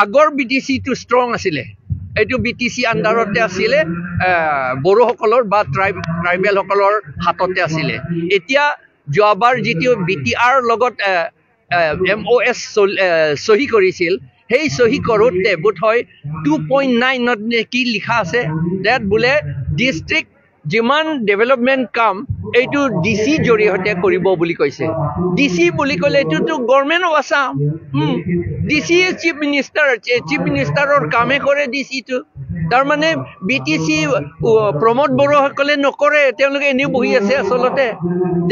আগৰ B T চিটো strong আছিলে, এইটো বি টি চি আণ্ডাৰতে আছিলে, বড়োসকলৰ বা ট্ৰাইবেলসকলৰ হাততে আছিলে। এতিয়া যোৱাবাৰ যিটো বি টি আৰ লগত এম অ' এছ চহী কৰিছিল, সেই চহী কৰোঁতে বোধহয় 2.9ত নে কি লিখা আছে, তাত বোলে ডিষ্ট্ৰিক্ট যিমান ডেভেলপমেণ্ট কাম এইটো ডি চি জৰিয়তে কৰিব বুলি কৈছে। ডি চি বুলি ক'লে এইটোতো government of Assam, D C chief minister, chief মিনিষ্টাৰৰ কামে কৰে ডি চিটো। তাৰমানে বি টি চি প্ৰমোদ বড়োসকলে নকৰে, তেওঁলোকে এনেই বহি আছে, আচলতে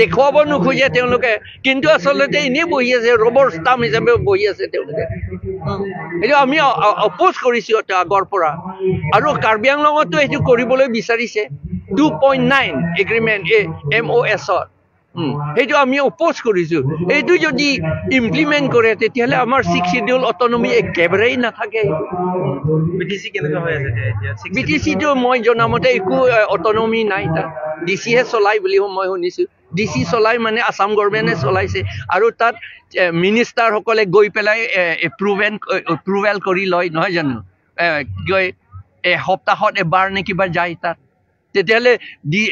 দেখুৱাব নোখোজে তেওঁলোকে, কিন্তু আচলতে এনেই বহি আছে, ৰবৰ ষ্টাম্প হিচাপে বহি আছে তেওঁলোকে। এইটো আমি অপ'জ কৰিছোঁ আগৰ পৰা। আৰু কাৰ্বি আংলঙতো এইটো কৰিবলৈ বিচাৰিছে 2.9 এগ্ৰিমেণ্ট এম অ' এছত, সেইটো আমি অপ'জ কৰিছোঁ। এইটো যদি ইমপ্লিমেণ্ট কৰে তেতিয়াহ'লে আমাৰ ছিক্স চিডিউল অট'নমি একেবাৰেই নাথাকে। বি টি চি কেনেকুৱা হৈ আছে এতিয়া? বি টি চিটো মই জনামতে একো অট'নমি নাই, তাত ডি চিহে চলাই বুলি মই শুনিছোঁ। ডি চি চলাই মানে আছাম গভৰ্ণমেণ্টে চলাইছে, আৰু তাত মিনিষ্টাৰসকলে গৈ পেলাই এপ্ৰুভেল কৰি লয়, নহয় জানো? কি কয়, এসপ্তাহত এবাৰ নে কিবা যায় তাত। তেতিয়াহ'লে ডি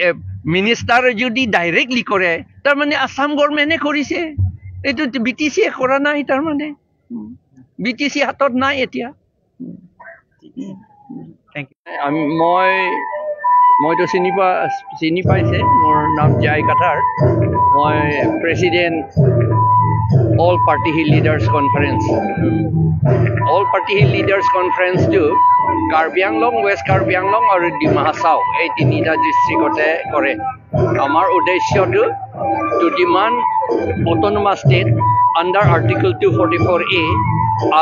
মিনিষ্টাৰে যদি ডাইৰেক্টলি কৰে, তাৰমানে আছাম গভৰ্ণমেণ্টে কৰিছে, এইটো বি টি চিয়ে কৰা নাই, তাৰমানে বি টি চি হাতত নাই এতিয়া। Thank U. মইতো চিনি পাইছে, মোৰ নাম জয় কাথাৰ, মই president all party hill leaders conference. All party hill leaders কনফাৰেন্সটো Karbi Anglong, west Karbi Anglong আৰু ডিমা হাছাও এই তিনিটা ডিষ্ট্ৰিক্টতে কৰে। আমাৰ উদ্দেশ্যটো to demand autonomous state under Article 244A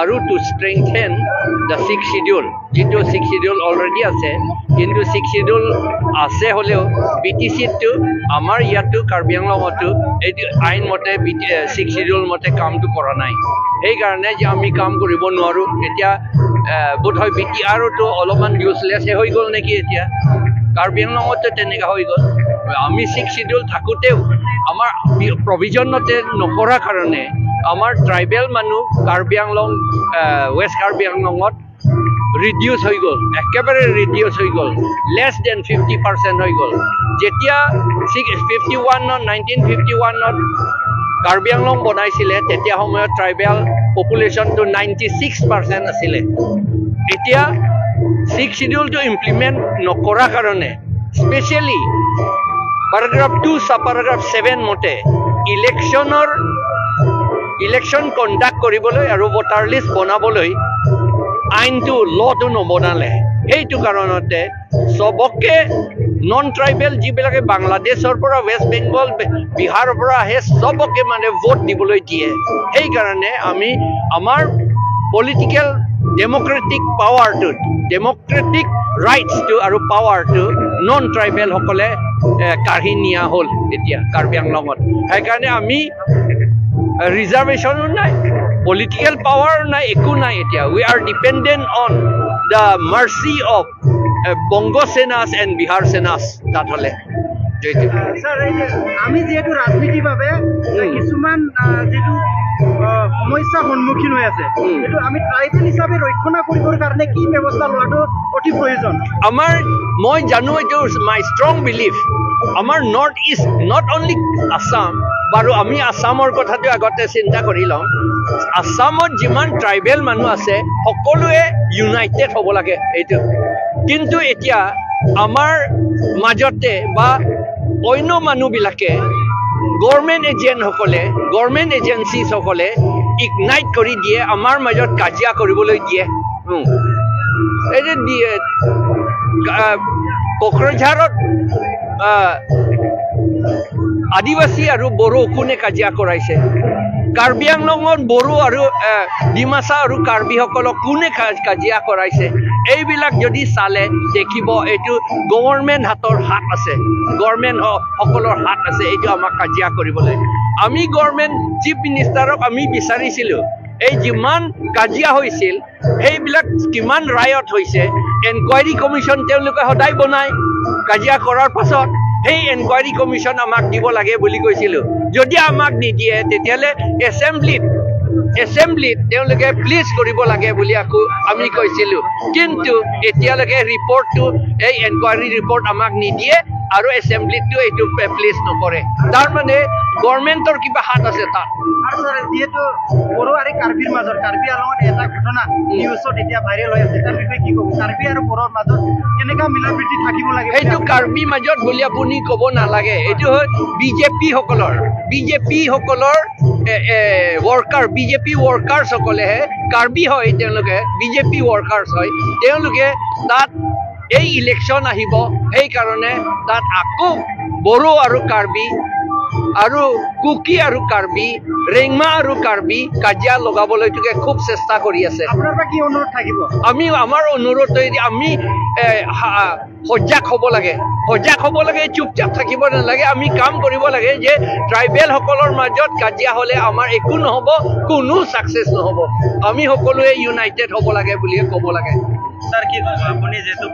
আৰু to strengthen the Sixth Schedule. যিটো ছিক্স চিডিউল অলৰেডি আছে, কিন্তু ছিক্স চিডিউল আছে হ'লেও বি টি চিতটো আমাৰ ইয়াতো কাৰ্বি আংলঙতো এইটো আইনমতে বি ছিক্স চিডিউল মতে কামটো কৰা নাই, সেইকাৰণে যে আমি কাম কৰিব নোৱাৰোঁ। এতিয়া বোধহয় বি টি আৰতো অলপমান ইউজলেছে হৈ গ'ল নেকি এতিয়া, কাৰ্বি আংলঙতো তেনেকুৱা হৈ গ'ল। আমি ছিক্স চিডিউল থাকোঁতেও আমাৰ প্ৰভিজনতে নকৰাৰ কাৰণে আমাৰ ট্ৰাইবেল মানুহ কাৰ্বি আংলং, ৱেষ্ট কাৰ্বি আংলঙত ৰিডিউচ হৈ গ'ল, একেবাৰে ৰিডিউচ হৈ গ'ল, লেছ দেন 50% হৈ গ'ল। যেতিয়া ছিক্স ফিফটি ওৱানত 1951ত কাৰ্বি আংলং বনাইছিলে, তেতিয়া সময়ত ট্ৰাইবেল পপুলেশ্যনটো 96% আছিলে। এতিয়া ছিক্স চিডিউলটো ইমপ্লিমেণ্ট নকৰাৰ কাৰণে specially paragraph 2 sub paragraph 7 মতে ইলেকশ্যন কণ্ডাক্ট কৰিবলৈ আৰু ভোটাৰ লিষ্ট বনাবলৈ আইনটো ল'টো নবনালে। সেইটো কাৰণতে চবকে নন ট্ৰাইবেল যিবিলাকে বাংলাদেশৰ পৰা, ৱেষ্ট বেংগল, বিহাৰৰ পৰা আহে, চবকে মানে ভোট দিবলৈ দিয়ে। সেইকাৰণে আমি আমাৰ পলিটিকেল ডেম'ক্ৰেটিক পাৱাৰটো, ডেম'ক্ৰেটিক ৰাইটছটো আৰু পাৱাৰটো নন ট্ৰাইবেলসকলে কাঢ়ি নিয়া হ'ল এতিয়া কাৰ্বি আংলঙত। সেইকাৰণে আমি ৰিজাৰ্ভেশ্যনো নাই, পলিটিকেল পাৱাৰ নাই, একো নাই এতিয়া। We are dependent on the mercy of Banga Senas and Bihar Senas তাত হ'লে। ছাৰ, আমি যিহেতু ৰাজনীতিৰ বাবে কিছুমান যিটো সমস্যাৰ সন্মুখীন হৈ আছে, সেইটো আমি ট্ৰাইবেল হিচাপে ৰক্ষণা কৰিবৰ কাৰণে কি ব্যৱস্থা লোৱাটো অতি প্ৰয়োজন? আমাৰ মই জানো এইটো মাই ষ্ট্ৰং বিলিফ, আমাৰ north east, not only Assam, বাৰু আমি আছামৰ কথাটো আগতে চিন্তা কৰি লওঁ। আছামত যিমান ট্ৰাইবেল মানুহ আছে সকলোৱে ইউনাইটেড হ'ব লাগে এইটো। কিন্তু এতিয়া আমাৰ মাজতে বা অন্য মানুহবিলাকে, গভৰ্ণমেণ্ট এজেণ্টসকলে, গভৰ্ণমেণ্ট এজেঞ্চিসকলে ইগনাইট কৰি দিয়ে, আমাৰ মাজত কাজিয়া কৰিবলৈ দিয়ে। এই যে দিয়ে কোকৰাঝাৰত আদিবাসী আৰু বড়ো কোনে কাজিয়া কৰাইছে, কাৰ্বি আংলঙত বড়ো আৰু ডিমাচা আৰু কাৰ্বিসকলক কোনে কাজিয়া কৰাইছে, এইবিলাক যদি চালে দেখিব এইটো গভৰ্ণমেণ্ট হাতৰ হাত আছে, গভৰ্ণমেণ্ট সকলৰ হাত আছে এইটো আমাক কাজিয়া কৰিবলৈ। আমি গভৰ্ণমেণ্ট চিফ মিনিষ্টাৰক আমি বিচাৰিছিলোঁ, এই যিমান কাজিয়া হৈছিল সেইবিলাক কিমান ৰায়ত হৈছে, এনকুৱাৰী কমিশ্যন তেওঁলোকে সদায় বনায়, কাজিয়া কৰাৰ পাছত সেই এনকুৱাৰী কমিশ্যন আমাক দিব লাগে বুলি কৈছিলোঁ। যদি আমাক নিদিয়ে তেতিয়াহ'লে এছেম্বলিত এছেম্বলিত তেওঁলোকে প্লিজ কৰিব লাগে বুলি আকৌ আমি কৈছিলোঁ। কিন্তু এতিয়ালৈকে ৰিপৰ্টটো, এই এনকুৱাৰী ৰিপৰ্ট আমাক নিদিয়ে আৰু এছেম্বলিতটো এইটো প্লেচ নকৰে। তাৰমানে গভৰ্ণমেণ্টৰ কিবা হাত আছে তাত। আৰু ছাৰ, যিহেতু বড়ো আৰু কাৰ্বিৰ মাজত কাৰ্বি আলঙত এটা ঘটনা নিউজত এতিয়া ভাইৰেল হৈ আছে, তাৰ বিষয়ে কি ক'ব? কাৰ্বি আৰু বড়োৰ মাজত কেনেকুৱা মিলা প্ৰীতি থাকিব লাগে? সেইটো কাৰ্বি মাজত বুলি আপুনি ক'ব নালাগে। এইটো হ'ল বিজেপি সকলৰ ৱৰ্কাৰ, বিজেপি ৱৰ্কাৰ্ছসকলেহে কাৰ্বি হয়, তেওঁলোকে বিজেপি ৱৰ্কাৰ্ছ হয়। তেওঁলোকে তাত এই ইলেকশ্যন আহিব, সেইকাৰণে তাত আকৌ বড়ো আৰু কাৰ্বি আৰু কুকি আৰু কাৰ্বি, ৰেংমা আৰু কাৰ্বি কাজিয়া লগাবলৈ খুব চেষ্টা কৰি আছে। আপোনাৰ পৰা কি অনুৰোধ থাকিব? আমাৰ অনুৰোধ, আমি সজাগ হ'ব লাগে, সজাগ হ'ব লাগে, চুপচাপ থাকিব নালাগে। আমি কাম কৰিব লাগে যে ট্ৰাইবেলসকলৰ মাজত কাজিয়া হ'লে আমাৰ একো নহ'ব, কোনো ছাকচেছ নহ'ব। আমি সকলোৱে ইউনাইটেড হ'ব লাগে বুলিয়ে ক'ব লাগে। ছাৰ, কি ক'ব আপুনি যিহেতু